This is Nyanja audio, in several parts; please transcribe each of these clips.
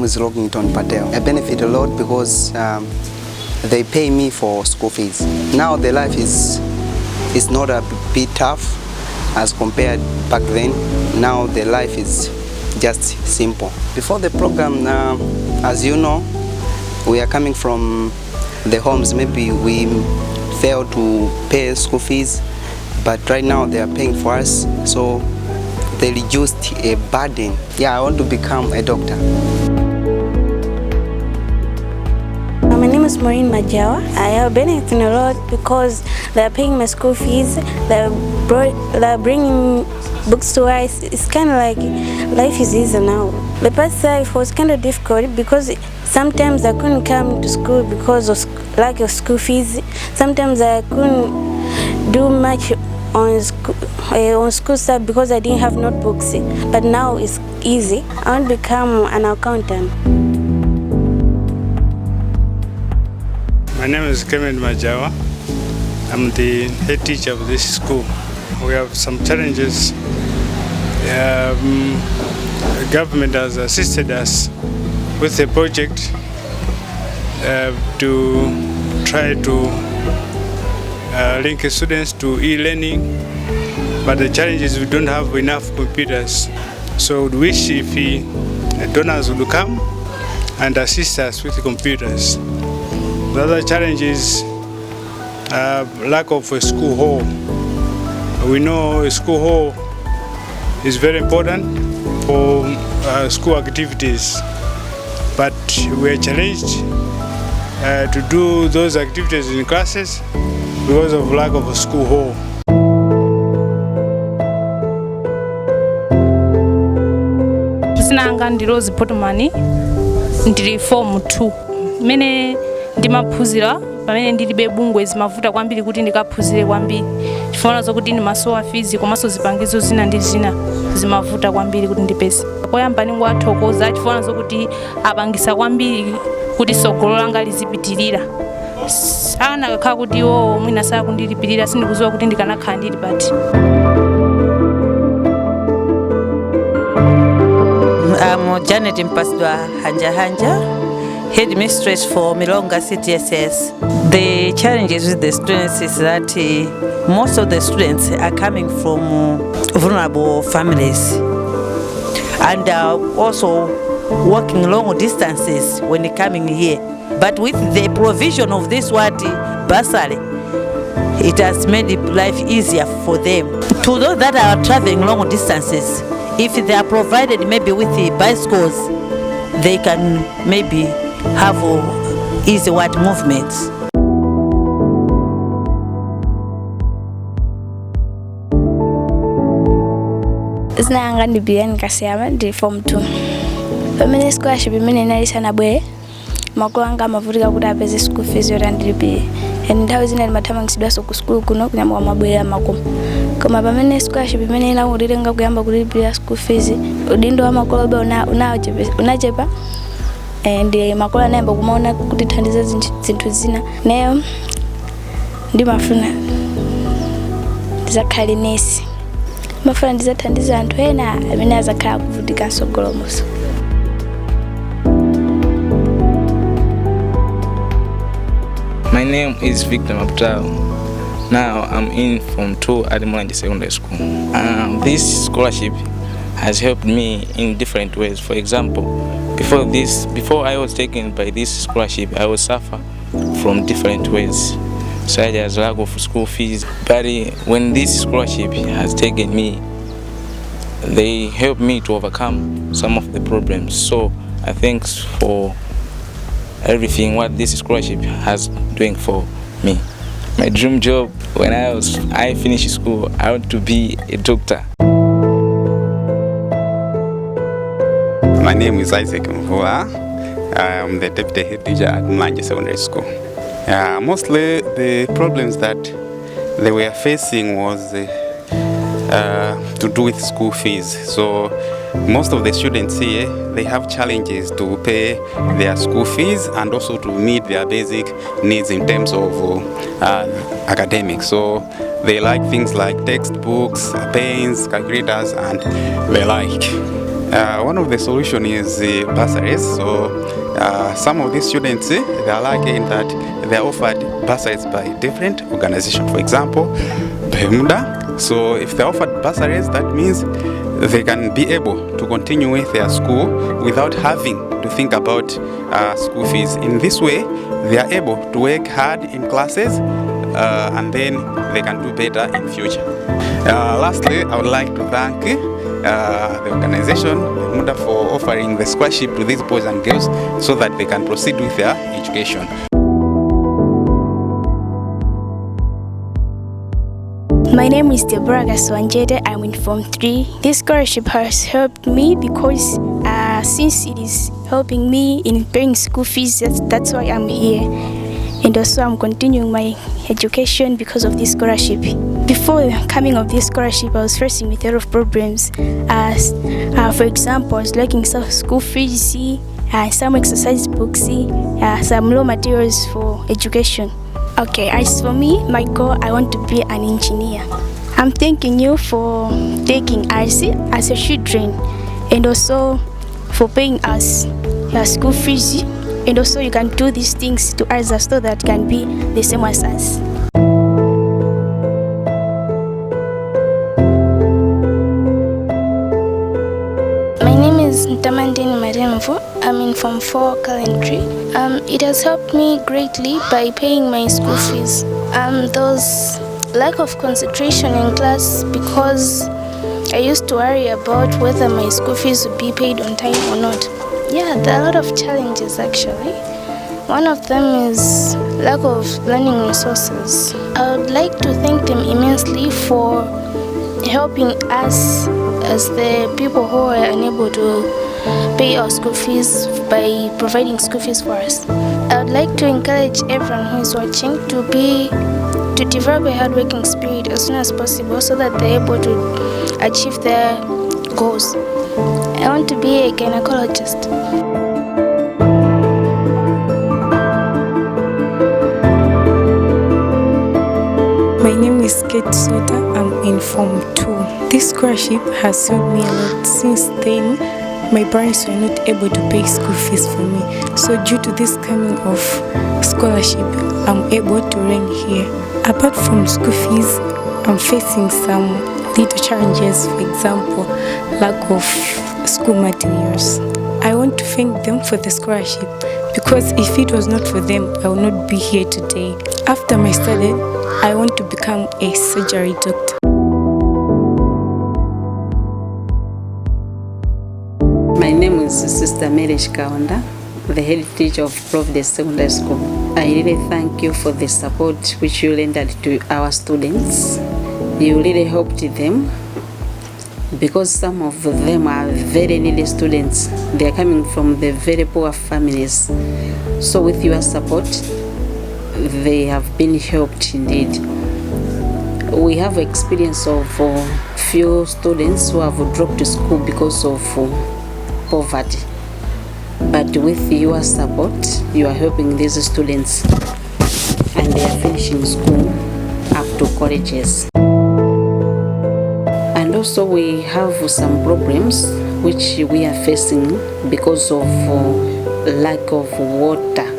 name is Rockington Patel. I benefit a lot because they pay me for school fees. Now the life is not a bit tough as compared back then. Now the life is just simple. Before the program, as you know, we are coming from the homes. Maybe we failed to pay school fees, but right now they are paying for us, so they reduced a burden. Yeah, I want to become a doctor. My name is Maureen Majawa. I have benefiting a lot because they are paying my school fees, they are bringing books to us. It's kind of like life is easy now. The past life was kind of difficult because sometimes I couldn't come to school because of lack of school fees. Sometimes I couldn't do much on school stuff because I didn't have notebooks. But now it's easy. I want to become an accountant. My name is Clement Majawa. I'm the head teacher of this school. We have some challenges. The government has assisted us with a project to try to link students to e-learning, but the challenge is we don't have enough computers. So we wish if the donors would come and assist us with the computers. The other challenge is lack of a school hall. We know a school hall is very important for school activities, but we are challenged to do those activities in classes because of lack of a school hall. Dzina langa ndi Rose Potman, ndili form 2. Mmene ndimaphunzira pamene ndilibe bungwe zimavuta kwambiri kuti ndikaphunzire kwambiri chifukwa zokuti ndimasowa fees komanso zipangizo zina ndi zina zimavuta kwambiri kuti ndipeze. Poyamba ndingowathokoza chifukwa zokuti apangisa kwambiri kuti tsogolo langa lizipitirira. Akanakhala kuti iwowo mwina sakundilipirira sindikudziwa kuti ndikanakhala ndili pati. I'm Janet Mpasdwa Hanja Hanja, headmistress for Milonga CTSS. The challenges with the students is that most of the students are coming from vulnerable families and are also walking long distances when coming here. But with the provision of this what bursary, it has made life easier for them. To those that are traveling long distances, if they are provided maybe with the bicycles, they can maybe have easy what movements. Dzina langa ndi Brian Kasiyama, ndili form 2. Pamene scholarship imene inali isanabwere, makolo anga amavutika kuti apeze school fees yoti andilipire, and nthawi zina ndimathamangitsidwanso ku school kuno kunyamuka mabwerera makomo. Koma pamene scholarship imene inakutitenga kuyamba kulipira school fees, udindo wa makolo unachepa and makolo anayamba kumaona kutithandiza zinthu zina. Neyo ndimafuna ndizakhale nesi, ndimafuna ndizathandiza anthu ena amene azakhala akuvutika mtsogolomonso. My name is Victor Maputao. Now I'm in Form 2 at Mulanje Secondary School. This scholarship has helped me in different ways. For example, before I was taken by this scholarship, I was suffer from different ways, such as lack of school fees. But when this scholarship has taken me, they helped me to overcome some of the problems. So I thanks for everything what this scholarship has doing for me. My dream job when I finished school, I want to be a doctor. My name is Isaac Mvua. I'm the deputy head teacher at Mulanje Secondary School. Mostly the problems that they were facing was to do with school fees. So most of the students here, they have challenges to pay their school fees and also to meet their basic needs in terms of academics. So they like things like textbooks, pens, calculators, and the like. One of the solution is bursaries. So some of these students, they are lucky in that they are offered bursaries by different organizations. For example, PEMUDAH. So if they are offered bursaries, that means they can be able to continue with their school without having to think about school fees. In this way, they are able to work hard in classes and then they can do better in future. Lastly, I would like to thank the organization, PEMUDAH, for offering the scholarship to these boys and girls so that they can proceed with their education. My name is Deborah Gaswanjete. I'm in Form 3. This scholarship has helped me because since it is helping me in paying school fees, that's why I'm here. And also I'm continuing my education because of this scholarship. Before the coming of this scholarship, I was facing with a lot of problems. As for example, I was lacking some school fees, some exercise books, some raw materials for education. Okay, as for me, my goal, I want to be an engineer. I'm thanking you for taking us as a children and also for paying us your school fees, and also you can do these things to us so that can be the same as us. My name is Ntamandeni Maremvo. I'm in Form 4 currently. It has helped me greatly by paying my school fees. There was lack of concentration in class because I used to worry about whether my school fees would be paid on time or not. Yeah, there are a lot of challenges actually. One of them is lack of learning resources. I would like to thank them immensely for helping us as the people who are unable to pay our school fees by providing school fees for us. I would like to encourage everyone who is watching to develop a hardworking spirit as soon as possible so that they're able to achieve their goals. I want to be a gynecologist. My name is Kate Sota. I'm in Form 2. This scholarship has helped me a lot. Since then, my parents were not able to pay school fees for me. So due to this coming of scholarship, I'm able to learn here. Apart from school fees, I'm facing some little challenges, for example, lack of school materials. I want to thank them for the scholarship because if it was not for them, I would not be here today. After my study, I want to become a surgery doctor. My name is Sister Mary Kaunda, the head teacher of Providence Secondary School. I really thank you for the support which you rendered to our students. You really helped them because some of them are very needy students. They are coming from the very poor families. So with your support, they have been helped indeed. We have experience of few students who have dropped school because of poverty. But with your support, you are helping these students and they are finishing school up to colleges. And also we have some problems which we are facing because of lack of water.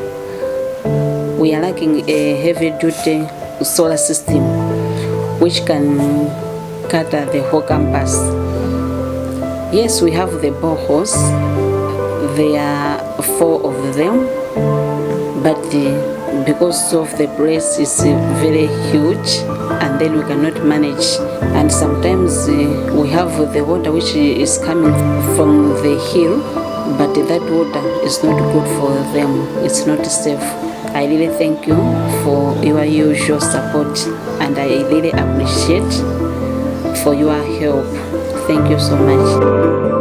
We are lacking a heavy duty solar system which can cater the whole campus. Yes, we have the boreholes. There are 4 of them, but because of the place is very huge and then we cannot manage. And sometimes we have the water which is coming from the hill, but that water is not good for them. It's not safe. I really thank you for your usual support and I really appreciate for your help. Thank you so much.